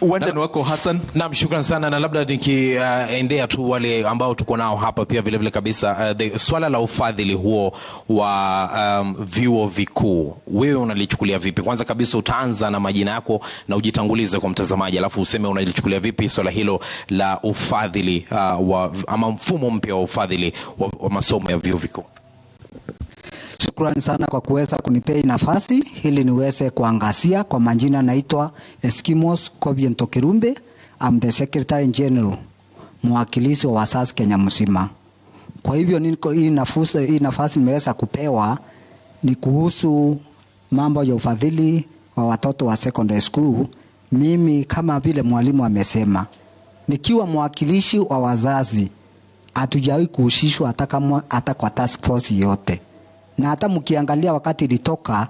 Uwanja ni wako, Hassan. Naam, shukran sana, na labda nikiendea tu wale ambao tuko nao hapa pia vile vile kabisa, swala la ufadhili huo wa vyuo vikuu wewe unalichukulia vipi? Kwanza kabisa utaanza na majina yako na ujitangulize kwa mtazamaji, alafu useme unalichukulia vipi swala hilo la ufadhili wa, ama mfumo mpya wa ufadhili wa masomo ya vyuo vikuu. Shukrani sana kwa kuweza kunipea nafasi ili niweze kuangazia. Kwa majina naitwa Eskimos Kobiento Kirumbe. I'm the Secretary General, mwakilishi wa wazazi Kenya mzima. Kwa hivyo niko hii nafasi nimeweza kupewa ni kuhusu mambo ya ufadhili wa watoto wa secondary school. Mimi kama vile mwalimu amesema, nikiwa mwakilishi wa wazazi, hatujawahi kuhusishwa hata kama hata kwa task force yote, na hata mkiangalia wakati ilitoka,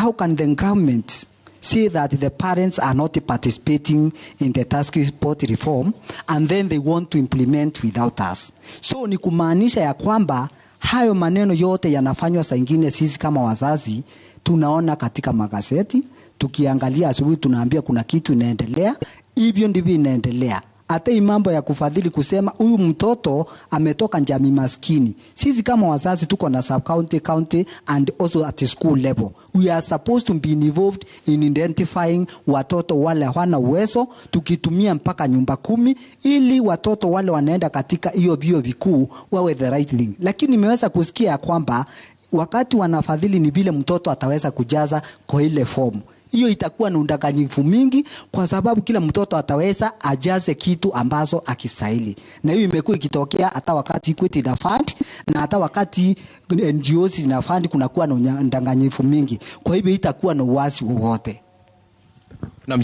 how can the government see that the parents are not participating in the task force reform and then they want to implement without us? So ni kumaanisha ya kwamba hayo maneno yote yanafanywa, saa ingine sisi kama wazazi tunaona katika magazeti, tukiangalia asubuhi tunaambia kuna kitu inaendelea, hivyo ndivyo inaendelea. Hata hii mambo ya kufadhili, kusema huyu mtoto ametoka jamii maskini, sisi kama wazazi tuko na sub county, county and also at school level. We are supposed to be involved in identifying watoto wale hawana uwezo, tukitumia mpaka nyumba kumi, ili watoto wale wanaenda katika hiyo vyuo vikuu wawe the right thing. Lakini nimeweza kusikia ya kwamba wakati wanafadhili ni vile mtoto ataweza kujaza kwa ile fomu. Hiyo itakuwa ni udanganyifu mingi, kwa sababu kila mtoto ataweza ajaze kitu ambazo akistahili, na hiyo imekuwa ikitokea hata wakati Equity ina fund na hata wakati NGOs zina fund, kunakuwa na udanganyifu mingi. Kwa hivyo itakuwa na uwazi wowote. Na